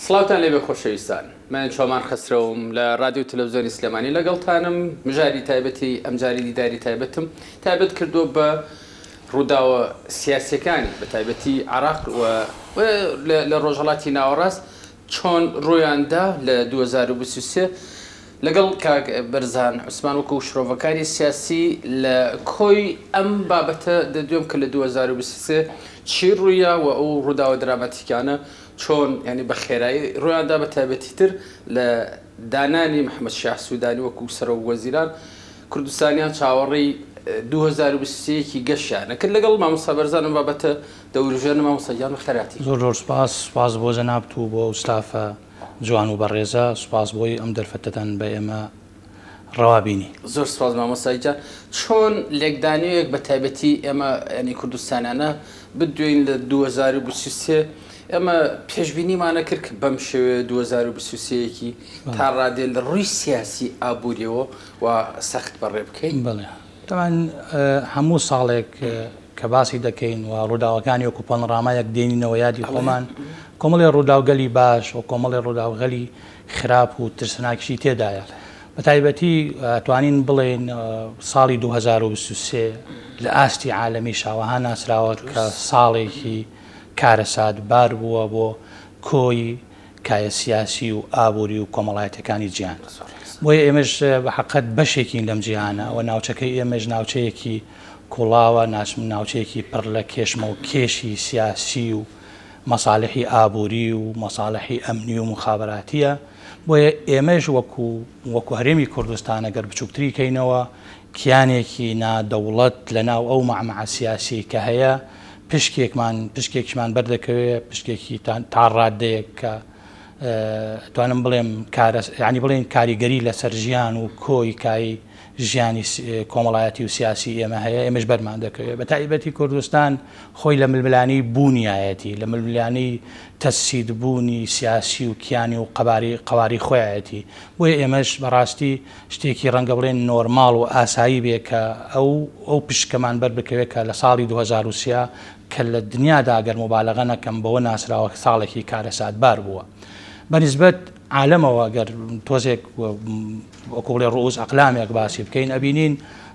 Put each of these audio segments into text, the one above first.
سڵاوتان لێبێ خۆشەویستان من چۆمان خەسرەوم لە رادیۆ تەلەفزیۆنی سلێمانی لەگەڵتانم مژاری تایبەتی ئەمجاری دیداری تایبەتم تایبەت کردووە بە ڕووداوە سیاسیەکانی بە تایبەتی عراق و لە ڕۆژهەڵاتی ناوەڕاست چۆن ڕوویاندا لە 2023 لەگەڵ کاک بەرزان عوسمان وەکو شرۆڤەکاری سیاسی لە کۆی ئەم بابەتە دەدوێم کە لە 2023 چی ڕوویا و ئەو ڕووداوە دراماتیکانە چۆن یانی بە خێرایی ڕوویاندا بە تایبەتی تر لە دانانی محەمەد شیاع سودانی وەکو سەرۆک وەزیران کوردستانیان چاوەڕێی 2023 یەکی گەشیان ئەکرد لەگەڵ مامۆستا بەرزان ئەم بابەتە دەوروژێنم مامۆستا گیان بەخێرهاتی. زۆر زۆر سوپاس، سوپاس بۆ جەنابت و بۆ ئەو ستافە جوان و بەڕێزە، سوپاس بۆی ئەم دەرفەتەتان بە ئێمە ڕەوا بینی. زۆر سوپاس مامۆستا گیان. چۆن لێکدانەوەیەک بە تایبەتی ئێمە یانی کوردستانیانە بدوێین لە 2023 ئێمە پێشبینیمان نەکرد کە بەم شێوەیە 2023 یەکی تا ڕادەیە لە ڕووی سیاسی ئابووریەوە وا سەخت بەڕێ بکەین. بەڵێ تەبعەن هەموو ساڵێک کە باسی دەکەین و ڕووداوەکانی وەکو پانۆرامایەک دێنینەوە یادی خۆمان کۆمەڵێ ڕووداوگەلی باش و کۆمەڵێ ڕووداوگەلی خراپ و ترسناکیشی تێدایە. بە تایبەتی ئەتوانین بڵێین ساڵی 2023 لە ئاستی عالەمیشا وەها ناسراوە کە ساڵێکی کارەساتبار بووە بۆ کۆی کایە سیاسی و ئابووری و کۆمەڵایەتیەکانی جیهان. بۆیە ئێمەش بە حەقەت بەشێکین لەم جیهانە و ناوچەکەی ئێمەش ناوچەیەکی کوڵاوە، ناوچەیەکی پڕ لە کێشمە و کێشی سیاسی و مەسالحی ئابووری و مەسالحی ئەمنی و موخابەراتیە. بۆیە ئێمەش وەکو وەکو هەرێمی کوردستان ئەگەر بچووکتری کەینەوە کیانێکی نا دەوڵەت لە ناو ئەو مەعمەعە سیاسیەی کە هەیە پشکێکمان پشکێکیشمان بەردەکەوێ پشکێکی تا ڕادەیەک کە توانم بڵێم کارە یانی بڵێن کاریگەری لەسەر ژیان و کۆی کای ژیانی کۆمەڵایەتی و سیاسی ئێمە هەیە ئێمەش بەرمان دەکەوێت بە تایبەتی کوردستان خۆی لە ململانێی بوونیایەتی، لە ململانێی تەجسید بوونی سیاسی و کیانی و قەباری قەوارەی خۆیایەتی. بۆیە ئێمەش بە ڕاستی شتێکی ڕەنگە بڵێن نۆرماڵ و ئاسایی بێ کە ئەو ئەو پشکەمان بەر بکەوێ کە لە ساڵی 2003 کە لە دنیادا گەر موبالەغە نەکەم بەوە ناسراوە ساڵێکی کارەساتبار بووە بە نیسبەت عالەمەوە گەر تۆزێک وەکو بڵێ ڕووس ئەقلامێک باسی بکەین ئەبینین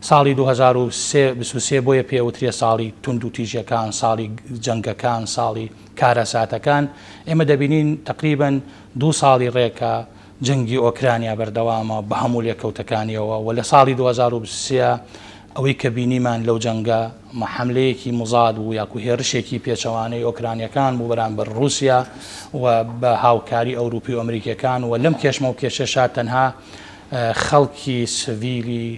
ساڵی 2023 23 بۆیە پێ وترێ ساڵی توندوتیژیەکان ساڵی جەنگەکان ساڵی کارەساتەکان ئێمە دەبینین تەقریبەن دوو ساڵی ڕێکە جەنگی ئۆکرانیا بەردەوامە بە هەموو لێکەوتەکانیەوە و لە ساڵی 2023 ئەوەی کە بینیمان لەو جەنگە حەملەیەکی موزاد بوو یاکو هێرشێکی پێچەوانەی ئۆکرانیەکان بوو بەرامبەر ڕووسیا و بە هاوکاری ئەوروپی و ئەمریکیەکان و لەم کێشمە و کێشەشا تەنها خەڵکی سڤیلی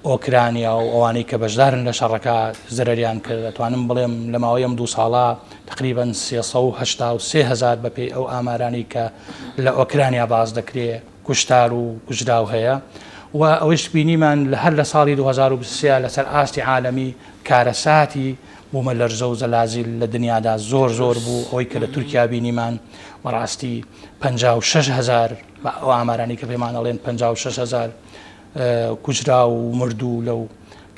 ئۆکرانیا و ئەوانەی کە بەشدارن لە شەڕەکە زەرەریان کرد ئەتوانم بڵێم لە ماوەی ئەم دوو ساڵە تقریبا 383 هەزار بەپێی ئەو ئامارانەی کە لە ئۆکرانیا باس دەکرێ کوشتار و کوژراو هەیە و ئەوەیش بینیمان لە هەر لە ساڵی 2023 لەسەر ئاستی عالەمی کارەساتی بوومەلەرزە و زەلازیل لە دنیادا زۆر زۆر بوو ئەوەی کە لە تورکیا بینیمان بەڕاستی 56 هەزار بە ئەو ئامارانی کە پێمان ئەڵێن 56 هەزار کوژراو و مردوو لەو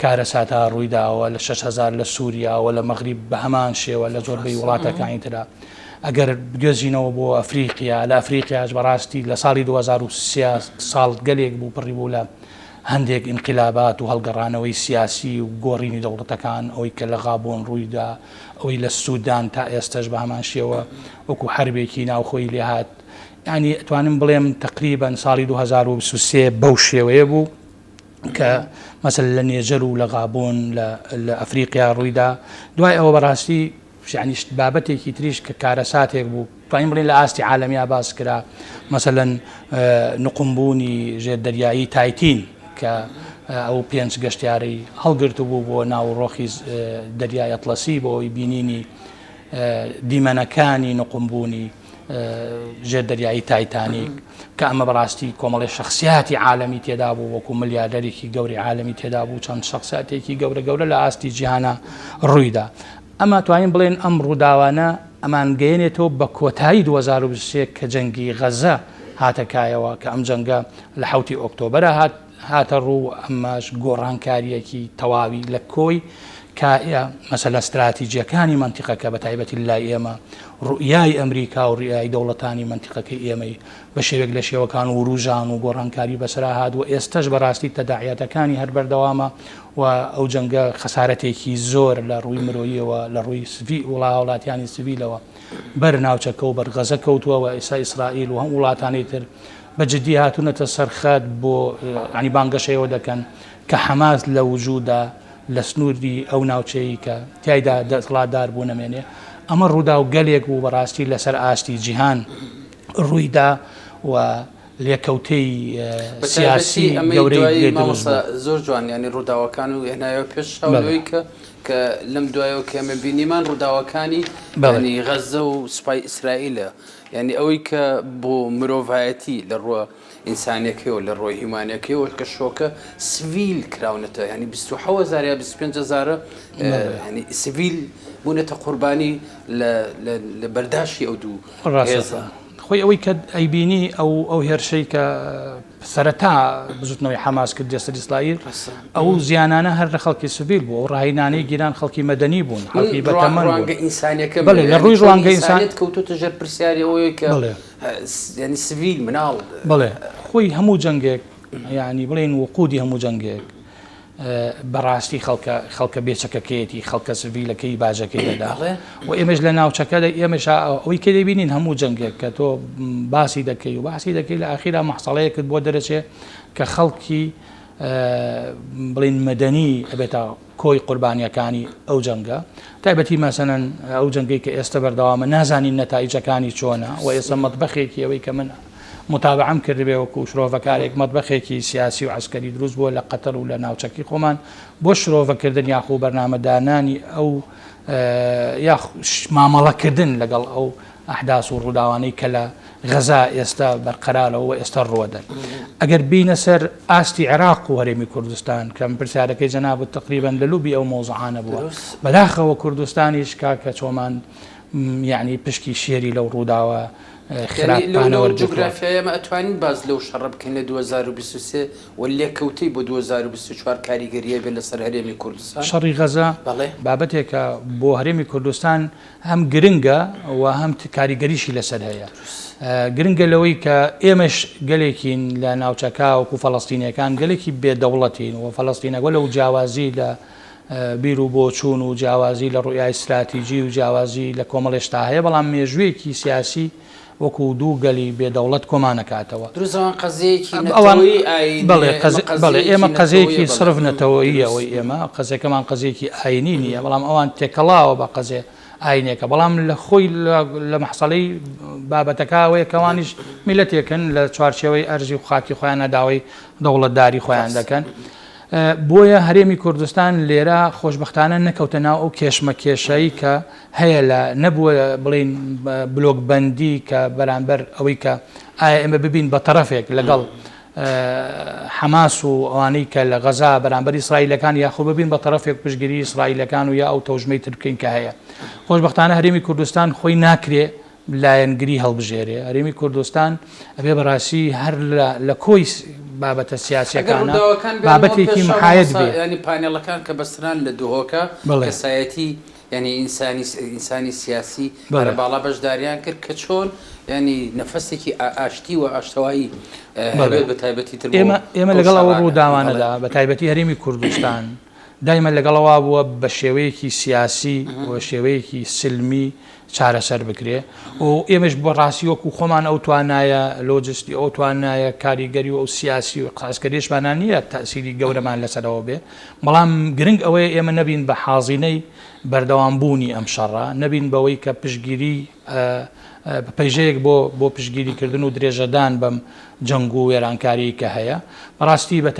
کارەساتە ڕوویداوە لە 6000 لە سووریا و لە مەغریب بە هەمان شێوە لە زۆربەی وڵاتەکانی ترا ئەگەر بگوێزینەوە بۆ ئەفریقیا لە ئەفریقیاش بەڕاستی لە ساڵی 2023 ساڵ گەلێک بوو پڕی بوو لە هەندێک ئینقلابات و هەڵگەڕانەوەی سیاسی و گۆڕینی دەوڵەتەکان ئەوەی کە لە غابۆن ڕوویدا ئەوەی لە سوودان تا ئێستەش بە هەمان شێوە وەکو حەربێکی ناوخۆی لێهات یانی ئەتوانم بڵێم تەقریبەن ساڵی 2023 بەو شێوەیە بوو کە مەسەل لە نێجەر و لە غابۆن لە ئەفریقیا ڕوویدا دوای ئەوە بەڕاستی یعنی بابەتێکی تریش کە کارەساتێک بوو توانین بڵێن لە ئاستی عالەمیا باس کرا مەسەلەن نقومبوونی ژێر دەریایی تایتین کە ئەو پێنج گەشتیارەی هەڵگرتبوو بۆ ناو ڕۆخی دەریای ئەتڵەسی بۆ بینینی دیمەنەکانی نقومبوونی ژێر دەریایی تایتانیک کە ئەمە بەڕاستی کۆمەڵی شخصیاتی عالەمی تێدا بوو وەکو ملیاردەرێکی گەوری عالەمی تێدا بوو چەند شخصیاتێکی گەورە گەورە لە ئاستی جیهانە ڕوویدا ئەمە توانین بڵێن ئەم ڕووداوانە ئەمان گەیەنێتەوە بە کۆتایی 2023 کە جەنگی غەزە هاتە کایەوە کە ئەم جەنگە لە حوتی ئۆکتۆبەرە هات هاتە ڕوو ئەمەش گۆڕانکاریەکی تەواوی لە کۆی کایە مەسەلە ستراتیجیەکانی مەنتیقەکە بە تایبەتی لای ئێمە ڕوئیای ئەمریکا و ڕوئیای دەوڵەتانی مەنتیقەکەی ئێمەی بە شێوەیەک لە شێوەکان وروژان و گۆڕانکاری بەسەرا هات و ئێستەش بەڕاستی تەداعیاتەکانی هەر بەردەوامە و ئەو جەنگە خەسارەتێکی زۆر لە ڕووی مرۆییەوە لە ڕووی سڤی وڵاتیانی سڤیلەوە بەر ناوچەکە و بەر غەزە کەوتووە و ئێستا ئیسرائیل و هەم وڵاتانی تر بە جدی هاتوونەتە سەر خەت بۆ ینی بانگەشەیەوە دەکەن کە حەماس لە وجودا لە سنووری ئەو ناوچەی کە تیایدا دەسەڵاتدار بوو نەمێنێ. ئەمە ڕووداو گەلێک بوو بەڕاستی لەسەر ئاستی جیهان ڕوویدا و لێکەوتەی بەتایبەتی سیاسی ئەمەی گەورەی دوایی لێ دروست مامۆستا بوو. زۆر جوان یانی ڕووداوەکان و هێنایەوە پێش چاو بەڵێ. لەوەی کە کە لەم دوایەوە کە ئێمە بینیمان ڕووداوەکانی بەڵێ. یانی غەززە و سوپای ئیسرائیلە یانی ئەوەی کە بۆ مرۆڤایەتی لە ڕووە ئینسانیەکەیەوە لە ڕووە هیومانیەکەیەوە کە شۆکە سڤیل کراونەتە یانی 27 هەزار یا 25 هەزارە یانی سڤیل بوونەتە قوربانی لە لە بەرداشی ئەو دوو ڕاستە هێزە. خۆی ئەوەی کە ئەیبینی ئەو ئەو هێرشەی کە سەرەتا بزوتنەوەی حەماس کردیە سەر ئیسرائیل ڕاستە ئەو زیانانە هەر لە خەڵکی سڤیل بوو ئەو ڕاهینانەی گیران خەڵکی مەدەنی بوون من خەڵکی بەتەمەن بوون ڕوانگە ئینسانیەکەم بەڵێ لە یانی ڕووی چۆن ڕوانگە ئینسان ئینسانیەت کەوتۆتە ژێر پرسیاری ئەوەیە کە بەڵێ یانی سڤیل مناڵ. بەڵێ خۆی هەموو جەنگێک یانی بڵێین وقودی هەموو جەنگێک بەڕاستی خەڵکە خەڵکە بێچەکەکەیەتی خەڵکە سڤیلەکەی باجەکەی دەدا و ئێمەش لە ناوچەکەدا ئێمەش ئەوەی کە دەبینین هەموو جەنگێک کە تۆ باسی دەکەی و باسی دەکەی لە ئاخیرا مەحسەڵەیەکت بۆ دەرەچێ کە خەڵکی بڵین مەدەنی ئەبێتە کۆی قوربانیەکانی ئەو جەنگە تایبەتی مەسەلەن ئەو جەنگەی کە ئێستە بەردەوامە نازانین نەتایجەکانی چۆنە و ئێستا مەتبەخێکی ئەوەی کە من متابعەم کردبێ وەکو شرۆڤەکارێک مەتبەخێکی سیاسی و عەسکەری دروست بووە لە قەتەر و لە ناوچەکەی خۆمان بۆ شرۆڤەکردن یاخو بەرنامەدانانی ئەو یاخ مامەڵەکردن لەگەڵ ئەو ئەحداس و ڕووداوانەی کە لە غەزا ئێستا بەرقەرارە و ئێستا ڕووەدەن. ئەگەر بێینە سەر ئاستی عێراق و هەرێمی کوردستان کە من پرسیارەکەی جەنابت تەقریبەن لە لوبی ئەو مەوزوعانە بووە. بەداخەوە کوردستانیش کاکە چۆمان یەعنی پشکی شێری لەو ڕووداوە یانی لەو خراپانە لەو وەرگرتووە. جوگرافیایە ئێمە ئەتوانین باس لەو شەڕە بکەین لە 2023 و لێکەوتەی بۆ 2024 کاریگەریی هەبێت لەسەر هەرێمی کوردستان؟ شەڕی غەزە بەڵێ. بابەتێکە بۆ هەرێمی کوردستان هەم گرنگە و هەم کاریگەریشی لەسەر هەیە. گرنگە لەوەی کە ئێمەش گەلێکین لە ناوچەکە وەکو فەڵەستینیەکان گەلێکی بێ دەوڵەتین و فەڵەستینەک وەلەو جیاوازی لە بیر و بۆچوون و جیاوازی لە ڕوئیای ستراتیجی و جیاوازی لە کۆمەڵێ شتا هەیە بەڵام مێژوویەکی سیاسی وەکو دوو گەلی بێ دەوڵەت کۆمانەکاتەوە. دروست ئەوان قەزیەیەکی ئەوان نەتەوەیی ئایینیە بەڵێ ئێمە قەز بەڵێ قەزیەیەکی ئێمە نەتەوەیە قەزیەیەکی بەڵێ سڕف نەتەوەییە دروست. ئەوەی ئێمە قەزیەکەمان قەزیەیەکی ئایینی نییە بەڵام ئەوان تێکەڵاوە بە قەزیە ئایینێکە بەڵام لە خۆی لە مەحسەڵەی بابەتەکە ئەوەیە کە ئەوانیش میللەتێکن لە چوارچێوەی ئەرزی و خاکی خۆیانە داوای دەوڵەتداری خۆیان ڕاستە. دەکەن بۆیە هەرێمی کوردستان لێرە خۆشبەختانە نەکەوتە ناو ئەو کێشمەکێشەی کە هەیە لە نەبووە بڵێین بلۆک بەندی کە بەرامبەر ئەوەی کە ئایا ئێمە ببین بە تەرەفێک لەگەڵ حەماس و ئەوانەی کە لە غەزا بەرامبەر ئیسرائیلەکان یاخۆ ببین بە تەرەفێک پشتگیری ئیسرائیلەکان و یا ئەو تەوژمەی تر بکەین کە هەیە. خۆشبەختانە هەرێمی کوردستان خۆی ناکرێ لایەنگری هەڵبژێرێ. هەرێمی کوردستان ئەبێ بەڕاستی هەر لە کۆی بابەتە ئەگەر سیاسیەکانا ڕووداوەکان بێنمەوە بابەتێکی پێش چاو محاید مامۆستا بێ. یانی پانێڵەکان کە بەستران لە دهۆکە بەڵێ. کەسایەتی یانی ئینسانی ئینسانی سیاسی بەڵێ. هەرە باڵا بەشداریان کرد کە چۆن یانی نەفەسێکی ئاشتی و ئاشتەوایی بەڵێ. هەبێت بە تایبەتی تر بۆ ئێمە ئێمە ئەو لەگەڵ ئەو شەڕانە. بەڵێ. ڕووداوانەدا بە تایبەتی هەرێمی کوردستان دایمە لەگەڵ ئەوا بووە بە شێوەیەکی سیاسی و شێوەیەکی سلمی چارەسەر بکرێ و ئێمەش بە ڕاستی وەکو خۆمان ئەو توانایە لۆجستی ئەو توانایە کاریگەری و ئەو سیاسی و عەسکەریشمانان نییە تەئسیری گەورەمان لەسەرەوە بێ بەڵام گرنگ ئەوەیە ئێمە نەبین بە حازینەی بەردەوام بوونی ئەم شەڕە، نەبین بەوەی کە پشتگیری پەیژەیەک بۆ بۆ پشتگیری کردن و درێژەدان بەم جەنگ و وێرانکاریی کە هەیە. بەڕاستی بە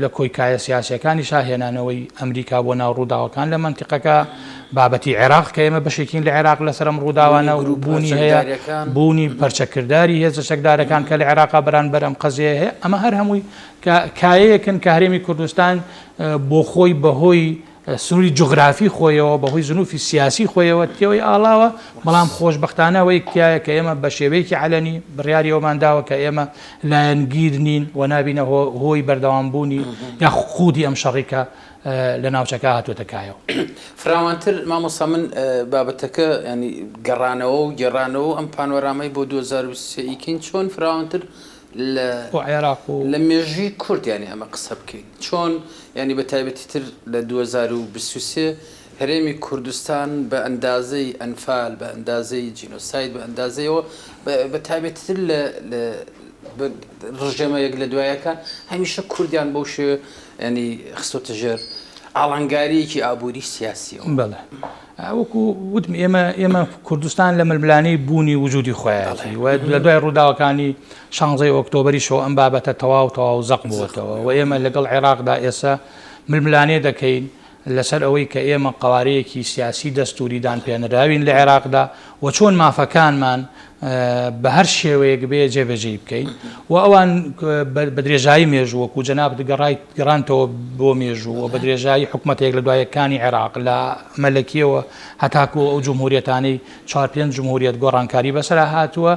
لە کۆی کایە سیاسیەکانیشا هێنانەوەی ئەمریکا بۆ ناو ڕووداوەکان لە مەنتیقەکە، بابەتی عێراق کە ئێمە بەشێکین لە عێراق لەسەر ئەم بوونی ڕووداوانە و گرووپە بوونی هەیە، چەکداریەکان. بوونی پەرچەکرداری هێزە چەکدارەکان کە لە عێراقا بەرانبەر ئەم قەزیەیە هەیە، ئەمە هەر هەمووی کە کایەیەکن کە هەرێمی کوردستان بۆ خۆی بەهۆی سنووری جوغرافی خۆیەوە، بەهۆی زنوفی سیاسی خۆیەوە تێوەی ئاڵاوە، بەڵام خۆشبەختانە ئەوەی تیایە کە ئێمە بە شێوەیەکی عەلەنی بڕیاری ئەوەمان داوە کە ئێمە لایەنگیر نین و نابینە هۆی بەردەوامبوونی یا خودی ئەم شەڕی کە لە ناوچەکە هاتووەتە کایەوە. فراوانتر مامۆستا من بابەتەکە یانی گەڕانەوە و گێڕانەوە و ئەم پانۆرامای بۆ 2023 ئیکەین چۆن فراوانتر لە بۆ عێراق و. لە مێژووی کورد یانی ئەمە قسە بکەین چۆن یانی بە تایبەتی تر لە 2023 هەرێمی کوردستان بە ئەندازەی ئەنفال بە ئەندازەی جینۆساید بە ئەندازەیەوە بە تایبەتی تر لە ڕژێمە یەک لە دوایەکان هەمیشە کوردیان بەو شێوە یانی خستۆتە ژێر ئاڵنگاریەکی ئابووری سیاسیەوە. بەڵێ وەکو وتم ئێمە ئێمە کوردستان لە ململانێی بوونی وجودی خۆیەتی و لە دوای ڕووداوەکانی شانزەی ئۆکتۆبەریشەوە ئەم بابەتە تەواو تەواو زەق بووەتەوە و ئێمە لەگەڵ عێراقدا ئێستا ململانێ دەکەین لەسەر ئەوەی کە ئێمە قەوارەیەکی سیاسی دەستووری دانپێنراوین لە عێراقدا و چۆن مافەکانمان بە هەر شێوەیەک بێ جێبەجێی بکەین و ئەوان بە درێژایی مێژوو وەکو جەنابت گەڕایت گەڕانتەوە بۆ مێژوو و بە درێژایی حکومەتە یەک لە دوایەکانی عێراق لە مەلەکیەوە هەتاکو ئەو جمهوریەتانەی چوار پێنج جمهوریەت گۆڕانکاری بەسەرا هاتووە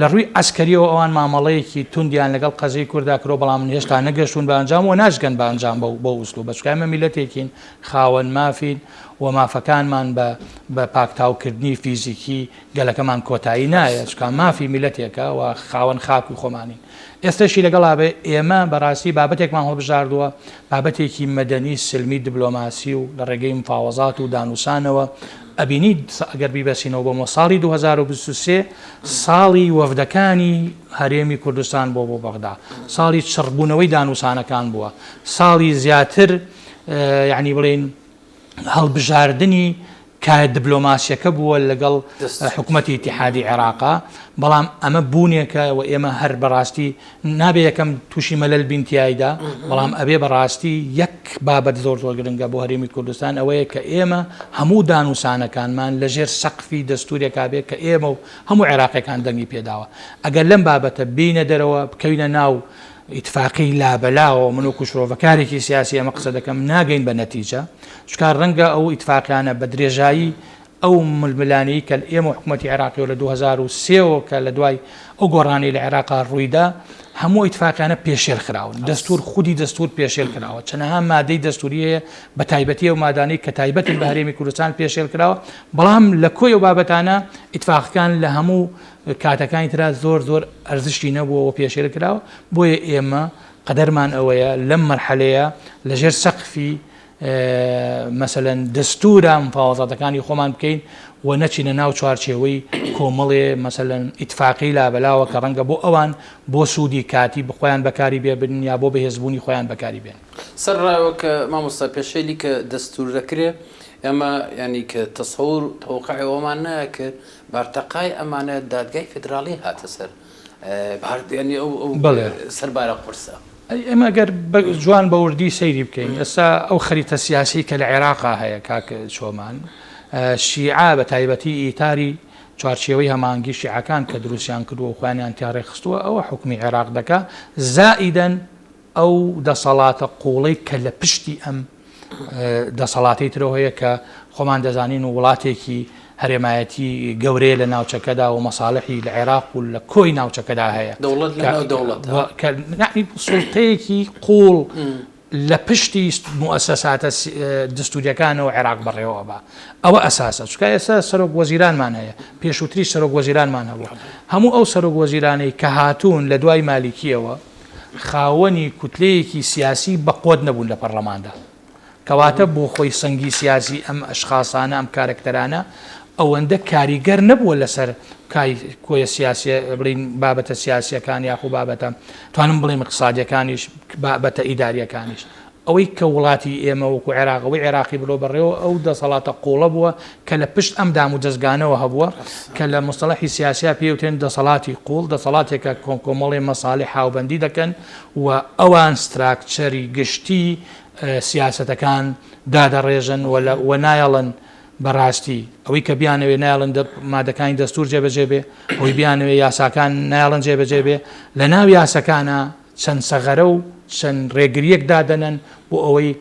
لە ڕووی عەسکەریەوە ئەوان مامەڵەیەکی توندیان لەگەڵ قەزیەی کوردا کردوە بەڵام هێشتا نەگەشتوون بە ئەنجام و ناشگەن بە ئەنجام بەو بەو ئوسلوبە چونکە ئێمە میللەتێکین خاوەن مافین و مافەکانمان بە بە پاکتاوکردنی فیزیکی گەلەکەمان کۆتایی نایە چونکە مافی میللەتێکە و خاوەن خاک و خۆمانین ئێستەشی لەگەڵا بێ ئێمە بەڕاستی بابەتێکمان هەڵبژاردووە بابەتێکی مەدەنی سلمی دبلۆماسی و لە ڕێگەی مفاوەزات و دانوسانەوە ئەبینی ئەگەر بیبەسینەوە بۆ ساڵی 2023 ساڵی وەفدەکانی هەرێمی کوردستان بۆ بۆ بەغدا ساڵی چڕبوونەوەی دانوسانەکان بووە ساڵی زیاتر یعنی بڵین هەڵبژاردنی کایە دبلۆماسیەکە بووە لەگەڵ حکومەتی ئیتیحادی عێراقا، بەڵام ئەمە بوونێکە و ئێمە هەر بەڕاستی نابێ یەکەم تووشی مەلەل بین تیایدا، بەڵام ئەبێ بەڕاستی یەک بابەت زۆر زۆر گرنگە بۆ هەرێمی کوردستان ئەوەیە کە ئێمە هەموو دانوسانەکانمان لەژێر سەقفی دەستورێکا بێ کە ئێمە و هەموو عێراقیەکان دەنگی پێداوە. ئەگەر لەم بابەتە بێینە دەرەوە بکەوینە ناو ئیتفاقی لابەلاوە من وەکو شرۆڤەکارێکی سیاسی ئەمە قسە دەکەم ناگەین بە نەتیجە چونکە ڕەنگە ئەو ئیتفاقیانە بە درێژایی ئەو ململانێی کە ئێمە و حکوومەتی عێراقیەوە لە 2003 ەوە کە لە دوای ئەو گۆڕانەی لە عێراقا ڕوویدا هەموو ئیتفاقیانە پێشێل خراون دەستور خودی دەستور پێشێل کراوە چەنەها مادەی دەستوری هەیە بە تایبەتی ئەو مادانەی کە تایبەتن بە هەرێمی کوردستان پێشێل کراوە بەڵام لە کۆی ئەو بابەتانە ئیتفاقەکان لە هەموو کاتەکانی ترا زۆر زۆر ئەرزشی نەبووە و پێشێل کراوە، بۆیە ئێمە قەدەرمان ئەوەیە لەم مەرحەلەیە لەژێر سەقفی مەسەلەن دەستورە مفاوەزاتەکانی خۆمان بکەین و نەچینە ناو چوارچێوەی کۆمەڵێ مەسەلەن ئیتفاقی لابەلاوە کە ڕەنگە بۆ ئەوان بۆ سوودی کاتی بخۆیان بەکاری بێبن یا بۆ بەهێزبوونی خۆیان بەکاری بێن. سەر ڕایەوە کە مامۆستا پێشێلی کە دەستور دەکرێ ئێمە یانی کە تەسەور تەوەقعی ئەوەمان نەکرد بارتەقای ئەمانە دادگای فیدراڵی هاتە سەر بار یانی ئەو ئەو بەڵێ. سەربارە قورسە. ئەی ئێمە گەر بە جوان بە وردی سەیری بکەین ئێستا ئەو خەریتە سیاسیەی کە لە عێراقا هەیە کاک چۆمان شیعە بە تایبەتی ئیتاری چوارچێوەی هەماهەنگی شیعەکان کە دروستیان کردووە و خۆیانیان تیا ڕێکخستووە ئەوە حوکمی عێراق دەکا زائیدەن ئەو دەسەڵاتە قووڵەی کە لە پشتی ئەم دەسەڵاتەی ترەوە هەیە کە خۆمان دەزانین و وڵاتێکی هەرێمایەتی گەورەیە لە ناوچەکەدا و مەساڵحی لە عێراق و لە کۆی ناوچەکەدا هەیە. دەوڵەت لە ناو دەوڵەتە. کە سوڵتەیەکی قووڵ لە پشتی موئەسەساتە دەستووریەکانەوە عێراق بەڕێوە ئەبا. ئەوە ئەساسە. چونکە ئێستا سەرۆک وەزیرانمان هەیە، پێشووتریش سەرۆک وەزیرانمان هەبووە. هەموو ئەو سەرۆک وەزیرانەی کە هاتوون لە دوای مالیکییەوە، خاوەنی کوتلەیەکی سیاسی بەقوەت نەبوون لە پەڕلەماندا. کەواتە بۆ خۆی سەنگی سیاسی ئەم ئەشخاسانە، ئەم کارەکتەرانە ئەوەندە کاریگەر نەبووە لەسەر کای کۆیە سیاسیە بڵین بابەتە سیاسیەکان یاخو بابەتە توانم بڵێم اقتصادیەکانیش بابەتە ئیداریەکانیش. ئەوەی کە وڵاتی ئێمە وەکو عێراق ئەوەی عێراقی بردوە بەڕێوە ئەو دەسەڵاتە قوڵە بووە کە لە پشت ئەم دام و دەزگانەوە هەبووە کە لە مستەڵەحی سیاسیا پێی وترێن دەسەڵاتی قوڵ دەسەڵاتێکە کۆمەڵێ مەساڵح هاوبەندی دەکەن و ئەوان ستراکچەری گشتی سیاسەتەکان دادەڕێژن و لە و نایەڵن بەڕاستی ئەوەی کە بیانەوێ نایەڵن مادەکانی دەستور جێبەجێ بێ ئەوەی بیانەوێ یاساکان نایەڵن جێبەجێ بێ لە ناو یاسەکانە. چەند سەغەرە و چەند ڕێگریەک دادەنەن بۆ ئەوەی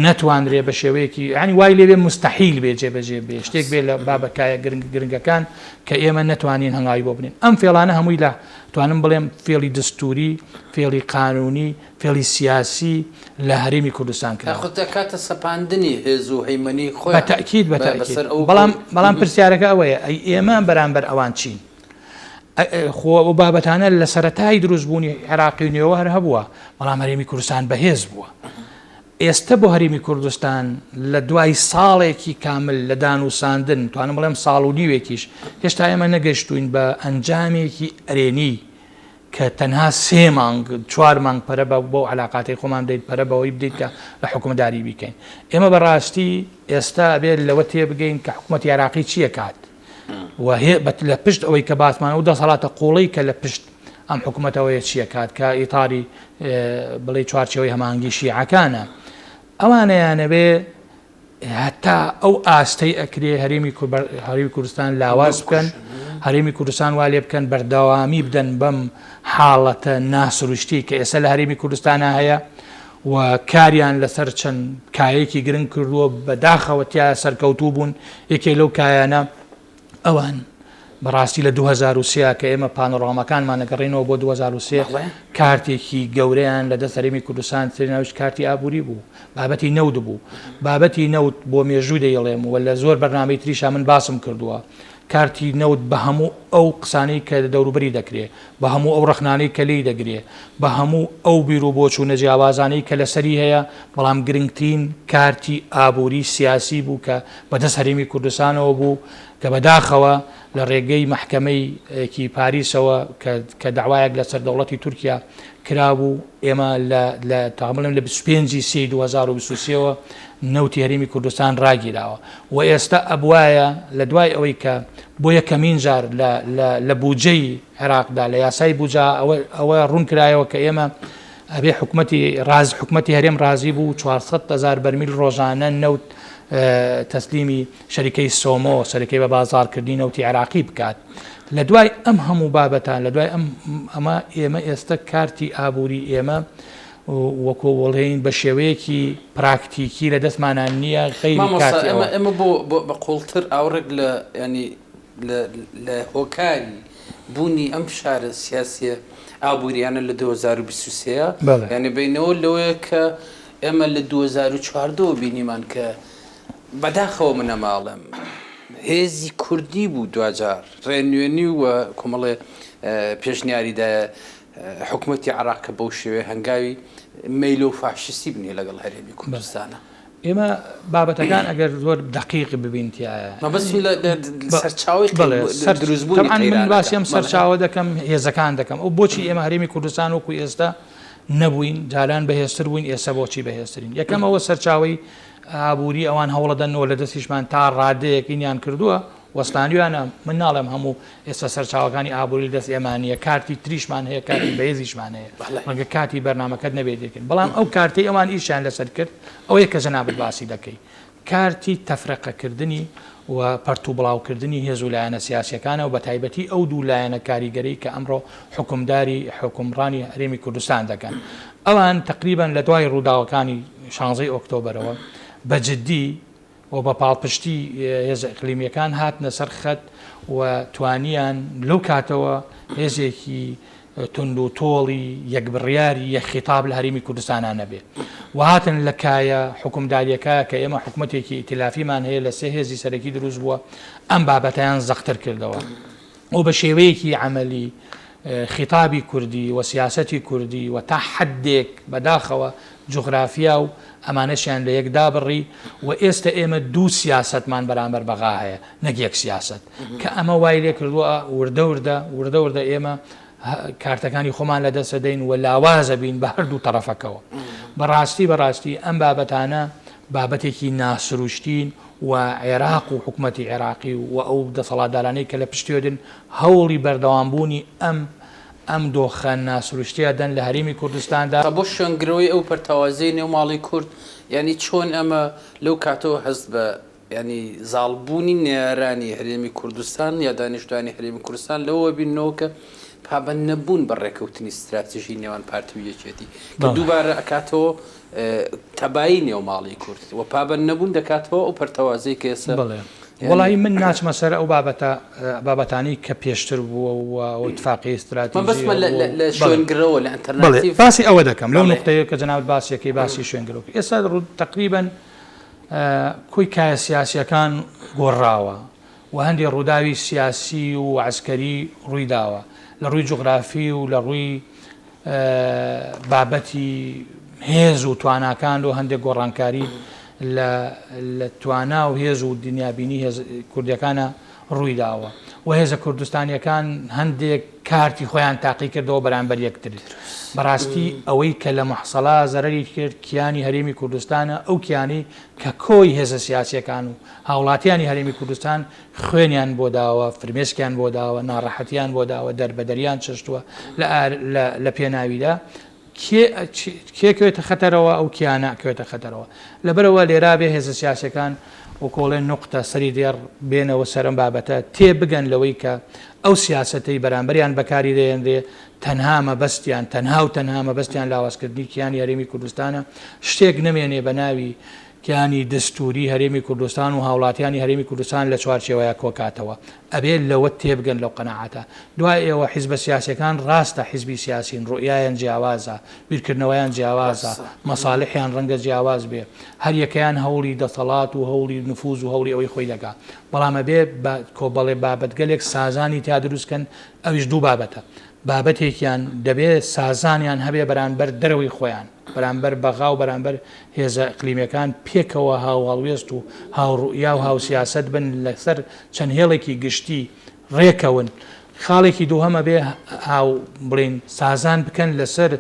نەتوانرێ بە شێوەیەکی یانی وای لێ بێ موستەحیل بێ جێبەجێ بێ شتێک بێ لە بابە کایە گرنگ گرنگەکان کە ئێمە نەتوانین هەنگاوی بۆ بنێین ئەم فێڵانە هەمووی لە توانم بڵێم فێڵی دەستووری فێڵی قانوونی فێڵی سیاسی لە هەرێمی کوردستان کراوە. یاخود دەکاتە سەپاندنی هێز و هەیمەنەی خۆیان بە تەئکید بە تەئکید بەسەر ئەو بەڵام بەڵام پرسیارەکە ئەوەیە ئەی ئێمە بەرامبەر ئەوان چین؟ خۆ ئەو بابەتانە لە سەرەتای دروستبوونی عێراقی نوێوە هەر هەبووە، بەڵام هەرێمی کوردستان بەهێز بووە. ئێستە بۆ هەرێمی کوردستان لە دوای ساڵێکی کامل لە دانوساندن، توانم بڵێم ساڵ و نیوێکیش، هێشتا ئێمە نەگەشتووین بە ئەنجامێکی ئەرێنی کە تەنها سێ مانگ، چوار مانگ پەرە بە بەو عەلاقاتەی خۆمان بدەیت، پەرە بەوەی بدەیت کە لە حکومداری بیکەین. ئێمە بەڕاستی ئێستا ئەبێت لەوە تێبگەین کە حکومەتی عێراقی چی ئەکات. و لە پشت ئەوەی کە باسمان ئەو دەسەڵاتە قوڵەی کە لە پشت ئەم حکوومەتەوەیە چییە کات کە ئیتاری بڵێ چوارچەوەی هەمانگی شیعەکانە ئەوانەیانەوێ هەتا ئەو ئاستەی ئەکرێ هەرێمی هەرێمی کوردستان لاواز بکەن هەرێمی کوردستان وا لێ بکەن بەردەوامی بدەن بەم حاڵەتە ناسروشتی کە ئێستا لە هەرێمی کوردستانە هەیە و کاریان لەسەر چەند کایەکی گرنگ کردووە، بەداخەوە تیایا سەرکەوتوو بوون، یەکێک لەو کایانە ئەوان بەڕاستی لە 2003 کە ئێمە پانۆراماکانمان ئەگەڕێنەوە بۆ 2003 کارتێکی گەورەیان لە دەست هەرێمی کوردستان تر ناویش کارتی ئابووری بوو، بابەتی نەوت بوو. بابەتی نەوت بۆ مێژوو دەیڵێم و لە زۆر بەرنامەی تریشا من باسم کردووە، کارتی نەوت بە هەموو ئەو قسانەی کە دەوروبەری دەکرێ، بە هەموو ئەو ڕەخنانەی کە لێی دەگرێ، بە هەموو ئەو بیروبۆچوونە جیاوازانەی کە لەسەری هەیە، بەڵام گرنگترین کارتی ئابووری سیاسی بوو کە بە دەست هەرێمی کوردستانەوە بوو کە بەداخەوە لە ڕێگەی مەحکەمەیەکی پاریسەوە کە کە دەعوایەک لەسەر دەوڵەتی تورکیا کرابوو ئێمە لە لە تا بڵێم لە 25 ی سێی 2023 ەوە نەوتی هەرێمی کوردستان ڕاگیراوە و ئێستا ئەبوایە لە دوای ئەوەی کە بۆ یەکەمین جار لە لە لە بودجەی عێراقدا لە یاسای بودجە ئەوە ئەوە ڕوون کرایەوە کە ئێمە ئەبێ حکومەتی ڕاز حکومەتی هەرێم ڕازی بوو 400 هەزار بەرمیل ڕۆژانە نەوت تەسلیمی شەریکەی سۆمۆ سەرەکەی بە بازاڕکردنی نەوتی عێراقی بکات. لە دوای ئەم هەموو بابەتان لە دوای ئەم ئەمە ئێمە ئێستا کارتی ئابووری ئێمە وەکۆ وڵێین بە شێوەیەکی پراکتیکی لە دەستمانان نییە غەیری مامۆستا ئێمە ئێمە بۆ بە قوڵتر ئاوڕێک لە ینی لە هۆکاری بوونی ئەم فشارە سیاسیە ئابووریانە لە 2023 یعنی بینەوە لەوەیە کە ئێمە لە 2014 بینیمان کە بەداخەوە من ئەمە ئەڵێم هێزی کوردی بوو دواجار ڕێنوێنی و کۆمەڵێ پێشنیاری دایە حکوومەتی عراق کە بەو شێوەیە هەنگاوی مەیلۆ و فاشیستی بنێ لەگەڵ هەرێمی کوردستانە. ئێمە بابەتەکان ئەگەر زۆر دەقیق ببین تیایە مەبەستم لە سەرچاوەی بەڵێ دروستبوونی من باسی ئەم سەرچاوە دەکەم هێزەکان دەکەم ئەو بۆچی ئێمە هەرێمی کوردستان وەکو ئێستا نەبووین جاران بەهێزتر بووین ئێستا بۆچی بەهێزترین یەکەم ئەوە سەرچاوەی ئابووری ئەوان هەوڵەدەن و لە دەستیشمان تا ڕادەیەک ئینیان کردووە وەستانویانە من ناڵێم هەموو ئێستا سەرچاوەکانی ئابووری لە دەست ئێمە نییە کارتی تریشمان هەیە کارتی بەهێزیشمان هەیە ڕەنگە کاتی بەرنامەکەت نەبێت دێکن بەڵام ئەو کارتەی ئەوان ئیشیان لەسەر کرد ئەوەیە کە جەنابت باسی دەکەی کارتی تەفرەقەکردنی و پەرتوبڵاوکردنی هێز و لایەنە سیاسیەکانە و بەتایبەتی ئەو دوو لایەنە کاریگەرەی کە ئەمڕۆ حوکمداری حوکمڕانی هەرێمی کوردستان دەکەن. ئەوان تەقریبەن لە دوای ڕووداوەکانی شانزەی ئۆکتۆبەرەوە بە جدی و بە پاڵپشتی هێزە ئیقلیمیەکان هاتنە سەر خەت و توانیان لەو کاتەوە هێزێکی توندوتۆڵی یەک بڕیاری یەک خیتاب لە هەرێمی کوردستانا نەبێ و هاتن لە کایە حوکمداریەکە کە ئێمە حکومەتێکی ئیتلافیمان هەیە لە سێ هێزی سەرەکی دروست بووە ئەم بابەتەیان زەقتر کردەوە و بە شێوەیەکی عەمەلی خیتابی کوردی و سیاسەتی کوردی و تا حدێک بەداخەوە جوغرافیا و ئەمانەشیان لە یەک دابڕی و ئێستە ئێمە دوو سیاسەتمان بەرامبەر بەغا هەیە نەک یەک سیاسەت کە ئەمە وای لێ کردووە وردە وردە وردە وردە ئێمە کارتەکانی خۆمان لە دەست دەدەین و لاوازە بین بە هەردوو تەڕەفەکەوە بەڕاستی بەڕاستی ئەم بابەتانە بابەتێکی ناسروشتین و عێراق و حکوومەتی عێراقی و ئەو دەسەڵاتدارانەی کە لە پشتێدن هەوڵی بەردەوامبوونی ئەم ئەم دۆخە ناسروشتیە دەن لە هەرێمی کوردستاندا. بۆ شوێنگرەوەی ئەو پەرتەوازەی نێو ماڵی کورد، یانی چۆن ئەمە لەو کاتەوە هەست بە یانی زاڵبوونی نەیارانی هەرێمی کوردستان یا دانیشتوانی هەرێمی کوردستان لەوە بیننەوە کە پابەند نەبوون بە ڕێکەوتنی ستراتیژی نێوان پارتی و یەکێتی کە دووبارە ئەکاتەوە تەبایی نێو ماڵی کورد و پابەند نەبوون دەکاتەوە ئەو پەرتەوازەی کە ئێستا بەڵێ وەڵایی من ناچمە سەر ئەو بابەتە بابەتانەی کە پێشتر بووە و ئەو ئیتفاقی ستراتیژی مەبەستمە لە شوێنگرەوە لە ئەلتەرناتیڤ باسی ئەوە دەکەم لەو نوقتەیە کە جەنابت باسیەکەی باسی شوێنگرەوە ئێستا تەقریبەن کۆی کایە سیاسیەکان گۆڕاوە و هەندێ ڕووداوی سیاسی و عەسکەری ڕووی داوە لە ڕووی جوغرافی و لە ڕووی بابەتی هێز و تواناکان و هەندێک گۆڕانکاری لە لە توانا و هێز و دنیابینی هێز کوردەکانە ڕووی داوە و هێزە کوردستانیەکان هەندێک کارتی خۆیان تاقی کردەوە بەرامبەر یەکتر. بەڕاستی ئەوەی کە لە مەحسەڵا زەرەری کرد کیانی هەرێمی کوردستانە ئەو کیانەی کە کۆی هێزە سیاسیەکان و هاوڵاتیانی هەرێمی کوردستان خوێنیان بۆ داوە، فرمێسکیان بۆ داوە، ناڕەحەتیان بۆ داوە، دەربەدەریان چەشتووە لە لە لە پێناویدا، کێ کێ کەوێتە خەتەرەوە ئەو کیانە ئەکەوێتە خەتەرەوە. لەبەرئەوە لێرا بێ هێزە سیاسیەکان وەکۆڵێ نوقتە سەری دێڕ بێنەوە سەر ئەم بابەتە، تێ بگەن لەوەی کە ئەو سیاسەتەی بەرامبەریان بەکاری دەهێنرێ تەنها مەبەستیان تەنها و تەنها مەبەستیان لاوازکردنی کیانی هەرێمی کوردستانە، شتێک نەمێنێ بە ناوی کیانی دەستووری هەرێمی کوردستان و هاوڵاتیانی هەرێمی کوردستان لە چوارچێوەیا کۆکاتەوە. ئەبێ لەوە تێبگەن لەو قەناعەتە. دوای ئێوە حیزبە سیاسیەکان ڕاستە حیزبی سیاسین ڕوئیایان جیاوازە، بیرکردنەوەیان جیاوازە، مەسالحیان ڕەنگە جیاواز بێ، هەر یەکەیان هەوڵی دەسەڵات و هەوڵی نفوز و هەوڵی ئەوەی خۆی دەکا. بەڵام ئەبێ بە کۆبەڵێ بابەتگەلێک سازانی تیا دروست کەن ئەویش دوو بابەتە. بابەتێکیان دەبێ سازانیان هەبێ بەرانبەر دەرەوەی خۆیان، بەرانبەر بەغا و بەرانبەر هێزە ئیقلیمیەکان پێکەوە هاوهەڵوێست و هاوڕوئیا و هاوسیاسەت بن لەسەر چەند هێڵێکی گشتی ڕێکەون. خاڵێکی دووهەم ئەبێ هاو بڵێین سازان بکەن لەسەر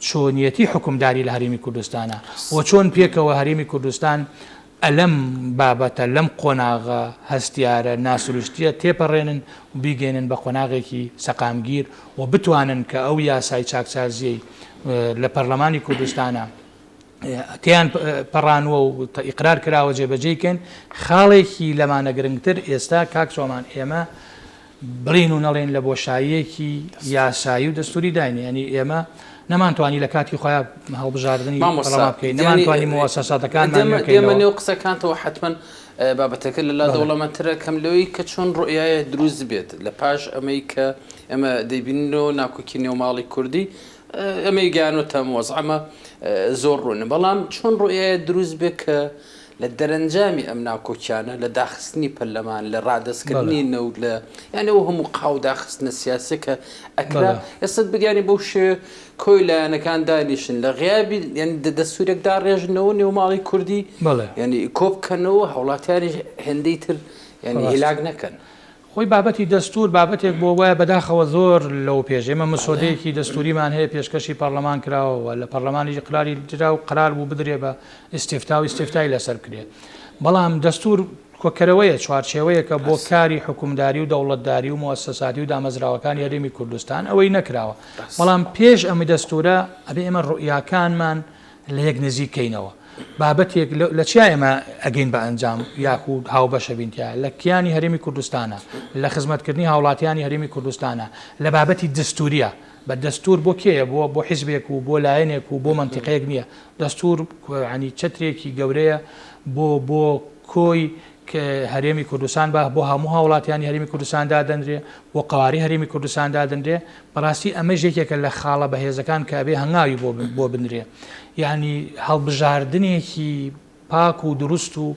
چۆنیەتی حوکمداری لە هەرێمی کوردستانا و چۆن پێکەوە هەرێمی کوردستان ئەلەم بابەتە لەم قۆناغە هەستیارە ناسروشتیە تێپەڕێنن و بیگەینن بە قۆناغێکی سەقامگیر و بتوانن کە ئەو یاسای چاکسازیەی لە پەرلەمانی کوردستانا تێیان پەڕانوە و ئیقرار کراوە جێبەجێی کەن. خاڵێکی لەمانە گرنگتر ئێستا کاک چۆمان ئێمە بڵێین و نەڵێین لە بۆشاییەکی یاسایی و دەستووری داین، یانی ئێمە نەمانتوانی لە کاتی خۆیا هەڵبژاردنی مامۆستا پەرلەمان بکەین، یانی نەمانتوانی موەسەساتەکانمان دێمە نوێ دێمە بکەینەوە. نێو قسەکانتەوە حەتمەن بابەتەکە لەلا بەڵێ. دەوڵەمەندترە کەم لەوەی کە چۆن ڕوئیایە دروست بێت لە پاش ئەمەی کە ئێمە دەیبینینەوە ناکۆکی نێو ماڵی کوردی ئەمەی گەیانۆتە ئەم وەزعەمە زۆر ڕوونە بەڵام چۆن ڕوئیایە دروست بێت کە لە دەرەنجامی ئەم ناکۆکیانە، لە داخستنی پەرلەمان، لە ڕادەستکردنی نەوت، لە یانی ئەو هەموو قاو داخستنە سیاسیە کە ئەکرا، ئێستا یانی بەو شێوەیە کۆی لایەنەکان دانیشن لە غیابی یانی دەستوورێک داڕێژنەوە نێو ماڵی کوردی یانی کۆ بکەنەوە هاوڵاتیانیش هێندەی تر یانی هیلاک نەکەن. خۆی بابەتی دەستوور بابەتێک بووە وایە بەداخەوە زۆر لەوە پێش ئێمە مسۆدەیەکی دەستووریمان هەیە پێشکەشی پەڕلەمان کراوە و لە پەڕلەمانیش ئیقراری درا و قەرار بوو بدرێ بە ئیستیفتا و ئیستیفتای لەسەر بکرێ بەڵام دەستوور کۆکەرەوەیە چوارچێوەیەکە بۆ کاری حکومداری و دەوڵەتداری و موئەسەساتی و دامەزراوەکانی هەرێمی کوردستان ئەوەی نەکراوە بەڵام پێش ئەم دەستوورە ئەبێ ئێمە ڕوئیاکانمان لە یەک نزیک کەینەوە. بابەتێک لە چیا ئێمە ئەگەین بە ئەنجام یاخود هاوبەشە بین تیا لە کیانی هەرێمی کوردستانە، لە خزمەتکردنی هاوڵاتیانی هەرێمی کوردستانە، لە بابەتی دەستوریە. بە دەستور بۆ کێیە؟ بۆ بۆ حیزبێک و بۆ لایەنێک و بۆ مەنتیقەیەک نییە. دەستور یانی چەترێکی گەورەیە بۆ بۆ کۆی هەرێمی کوردستان بە بۆ هەموو هاوڵاتیانی هەرێمی کوردستان دادەنرێ، بۆ قەوارەی هەرێمی کوردستان دادەنرێ، بەڕاستی ئەمەش یەکێکە لە خاڵە بەهێزەکان کە ئەبێ هەنگاوی بۆ بۆ بنرێ. یانی هەڵبژاردنێکی پاک و دروست و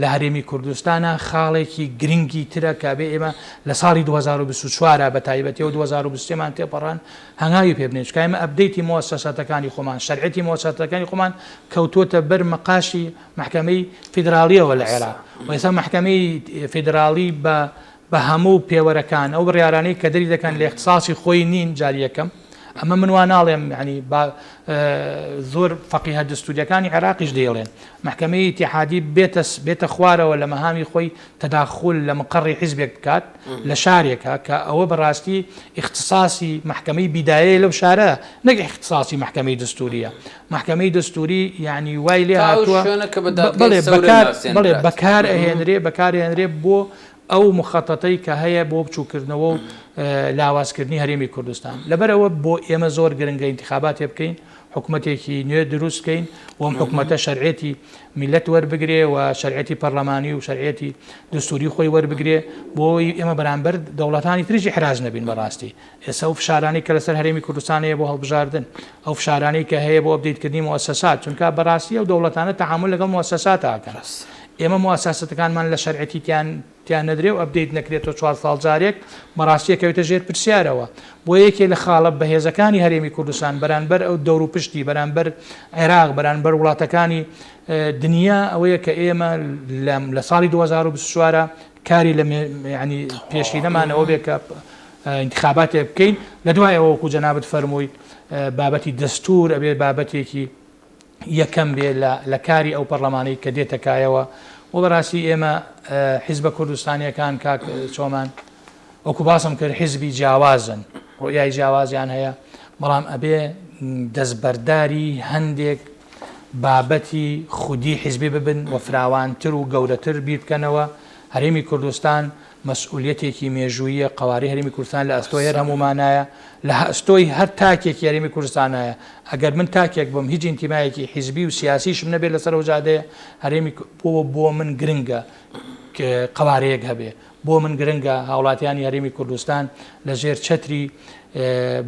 لە هەرێمی کوردستانا خاڵێکی گرنگی ترە کە ئەبێ ئێمە لە ساڵی 2024 بە تایبەتیەوە 2023 مان تێپەڕان هەنگاوی پێ بنێین چونکە ئێمە ئەپدەیتی موەسەساتەکانی خۆمان شەرعیەتی موەسەساتەکانی خۆمان کەوتووەتە بەر مەقاشی مەحکەمەی فیدراڵیەوە لە عێراق و ئێستا مەحکەمەی فیدراڵی بە بە هەموو پێوەرەکان ئەو بڕیارانەی کە دەری دەکەن لە ئیختساسی خۆی نین جاری یەکەم ئەمە من وا ناڵێم یانی با زۆر فەقیهە دەستوریەکانی عێراقیش دەیڵێن مەحکەمەی ئیتیحادی بێتە بێتە خوارەوە لە مەهامی خۆی تەداخول لە مقەڕی حیزبێک بکات لە شارێکە کە ئەوە بەڕاستی ئیختساسی مەحکەمەی بیدایەیە لەو شارە نەک ئیختساسی مەحکەمەی دەستوریە مەحکەمەی دەستوری یانی وای لێ تا ئەو هاتووە شوێنە کە بە دادگای بەڵێ سەورە بەکار بەڵێ ناسێنرات. بەکار ئەهێنرێ بەکار ئەهێنرێ بۆ. ئەو مخەتەتەی کە هەیە بۆ بچووکردنەوە و لاوازکردنی هەرێمی کوردستان. لەبەرئەوە بۆ ئێمە زۆر گرنگە ئینتخاباتێ بکەین، حکومەتێکی نوێ دروست بکەین و ئەم حکومەتە شەرعیەتی میللەت وەربگرێ و شەرعیەتی پەرلەمانی و شەرعیەتی دستوری خۆی وەربگرێ بۆ ئەوەی ئێمە بەرامبەر دەوڵەتانی تریش ئیحراج نەبین بەڕاستی ئێستا ئەو فشارانەی کە لەسەر هەرێمی کوردستان هەیە بۆ هەڵبژاردن ئەو فشارانەی کە هەیە بۆ ئەپدەیتکردنی موئەسەسات چونکە بەڕاستی ئەو دەوڵەتانە تەعامول لەگەڵ موئەسەسات ئەکەن ئێمە موئەساسەتەکانمان لە شەرعەتی تیا نەدرێ و ئەپدەیت نەکرێتەوە چوار ساڵ جارێک بەڕاستی ئەکەوێتە ژێر پرسیارەوە بۆیە یەکێ لە خاڵە بەهێزەکانی هەرێمی کوردستان بەرانبەر ئەو دەوروپشتی بەرانبەر عێراق بەرانبەر وڵاتەکانی دنیا ئەوەیە کە ئێمە لە ساڵی 2024 کاری لە ینی پێشینەمان ئەوە بێ کە ئینتخاباتێک بکەین لە دوای ئەوە وەکو جەنابت فەرمووی بابەتی دەستور ئەبێ بابەتێکی یەکەم بێ لە کاری ئەو پەڕلەمانەی کە دێتە کایەوە و بەڕاستی ئێمە حیزبە کوردستانیەکان کاک چۆمان وەکو باسم کرد حیزبی جیاوازن ڕوئیای جیاوازیان هەیە بەڵام ئەبێ دەستبەرداری هەندێک بابەتی خودی حیزبی ببن و فراوانتر و گەورەتر بیر بکەنەوە هەرێمی کوردستان مەسئولیەتێکی مێژووییە، قەوارەی هەرێمی کوردستان لە ئەستۆی هەر هەموومانایە، لە ئەستۆی هەر تاکێکی هەرێمی کوردستانایە، ئەگەر من تاکێک بم هیچ ئینتیمایەکی حیزبی و سیاسیشم نەبێت لەسەر ئەو جادەیە هەرێمی بۆ بۆ من گرنگە قەوارەیەک هەبێ، بۆ من گرنگە هاوڵاتیانی هەرێمی کوردستان لە ژێر چەتری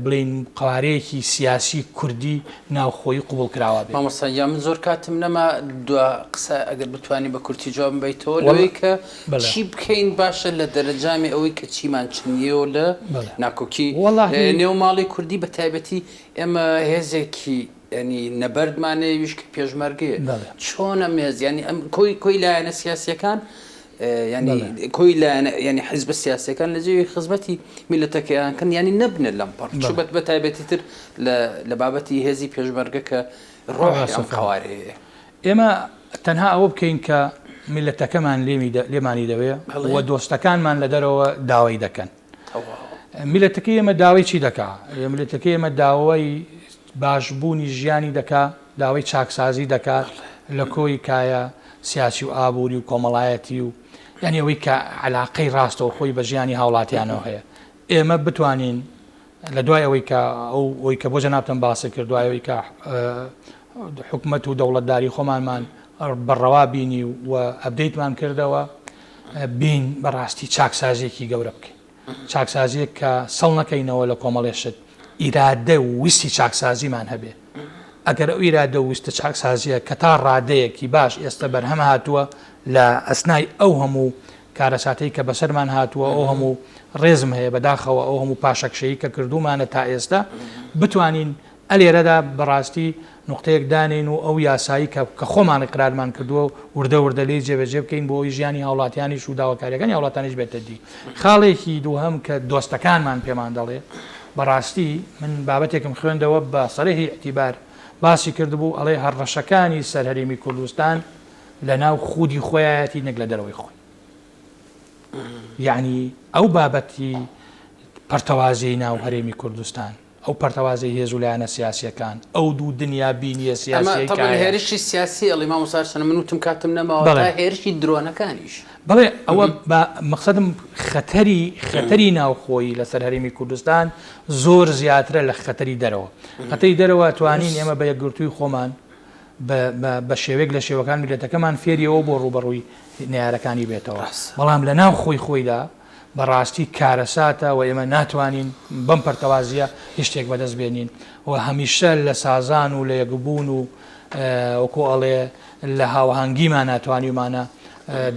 بڵێین قەوارەیەکی سیاسی کوردی ناوخۆیی قبوڵکراوە بێت. مامۆستا گیان من زۆر کاتم نەما دوا قسە ئەگەر بتوانی بە کورتی جوابم بەیتەوە لەوەی کە چی بکەین باشە لە دەرەجامی ئەوەی کە چیمان چنیەوە لە ناکۆکی نێو ماڵی کوردی بە تایبەتی ئێمە هێزێکی یانی نەبەردمان هەیە ئەویش کە پێشمەرگەیە چۆن ئەم هێز یانی ئەم کۆی کۆی لایەنە سیاسیەکان ینی کۆی لایەنە ینی حیزبە سیاسەکان لە جێوی خزمەتی میلەتەکەیان کەن ینی نەبنە لەم پەڕ چ بە تایبەتی تر لە بابەتی هێزی پێشمەرگە کە ڕۆحی ئەم قەوارەیە. ئێمە تەنها ئەوە بکەین کە میلەتەکەمان لێمانی دەوێ و دۆستەکانمان لە دەرەوە داوای دەکەن. میلەتەکەی ئێمە داوای چی دەکا؟ میلەتەکەی ئێمە داوای باشبوونی ژیانی دەکا، داوای چاکسازی دەکات لە کۆی کایە سیاسی و ئابووری و کۆمەڵایەتی و یانی ئەوەی کە عەلاقەی ڕاستەوخۆی بە ژیانی هاوڵاتیانەوە هەیە. ئێمە بتوانین لە دوای ئەوەی کە ئەو ئەوی کە بۆ جەنابتان باست کرد دوای ئەوەی کە حکومەت و دەوڵەتداری خۆمانمان بە ڕەوا بینی و ئەپدەیتمان کردەوە بین بەڕاستی چاکسازیەکی گەورە بکەین. چاکسازیەک کە سڵ نەکەینەوە لە کۆمەڵێ شت، ئیرادە و ویستی چاکسازیمان هەبێ. ئەگەر ئەو ئیرادە و ویستە چاکسازیە کە تا ڕادەیەکی باش ئێستە بەرهەم هاتووە لە ئەسنای ئەو هەموو کارەساتەی کە بەسەرمان هاتووە، ئەو هەموو ڕێزم هەیە بەداخەوە ئەو هەموو پاشەکشەی کە کردوومانە تا ئێستە بتوانین ئەلێرەدا بەڕاستی نوقتەیەک دانێین و ئەو یاسایی کە کە خۆمان ئیقرارمان کردووە وردە وردە لێی جێبەجێ بکەین بۆ ئەوەی ژیانی هاوڵاتیانیش و داواکاریەکانی هاوڵاتانیش بێتە دی. خاڵێکی دووهەم کە دۆستەکانمان پێمان دەڵێ بەڕاستی من بابەتێکم خوێندەوە بە سەرێحی ئیعتیبار باسی کردبوو ئەڵێ هەڕەشەکانی سەر هەرێمی کوردستان لە ناو خودی خۆیایەتی نەک لە دەرەوەی خۆی. یەعنی ئەو بابەتی پەرتەوازەی ناو هەرێمی کوردستان ئەو پەرتەوازەی هێز و لایەنە سیاسییەکان، ئەو دوو دنیا بینییە ئەمە سیاسییەی کە تەبعەن هەیە. هێرشی سیاسی ئەڵێی مامۆستا هەرچەندە من وتم کاتم نەماوە تا بەڵێ. هێرشی درۆنەکانیش. بەڵێ ئەوە بە مەقسەدم خەتەری خەتەری ناوخۆیی لەسەر هەرێمی کوردستان زۆر زیاترە لە خەتەری دەرەوە. خەتەری دەرەوە توانین ئێمە بە یەکگرتووی خۆمان بە بە بە شێوەیەک لە شێوەکان میللەتەکەمان فێری ئەوە بووە ڕووبەڕووی نەیارەکانی بێتەوە. ڕاستە. بەڵام لە ناو خۆی خۆیدا بەڕاستی کارەساتە و ئێمە ناتوانین بەم پەرتەوازییە هیچ شتێک بەدەست بێنین و هەمیشە لە سازان و لە یەکبوون و وەکو ئەڵێ لە هاوئاهەنگیمانا توانیومانە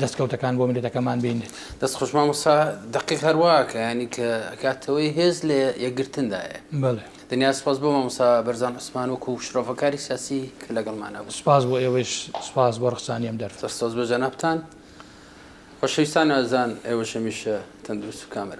دەستکەوتەکان بۆ میللەتەکەمان بێنین. دەست خۆش مامۆستا دەقیق هەر واکە یانی کە ئەکاتەوەی هێز لە یەکگرتندایە. بەڵێ. دنیا سوپاس بۆ مامۆستا بەرزان عوسمان وەکو شرۆڤەکاری سیاسی کە لەگەڵمانا بوو. سوپاس بۆ ئێوەیش سوپاس بۆ ڕەخسانی ئەم دەرفەتە. زۆر سوپاس بۆ جەنابتان. خۆشەویستان و ئازیزان ئێوەش هەمیشە تەندروست و کامەران.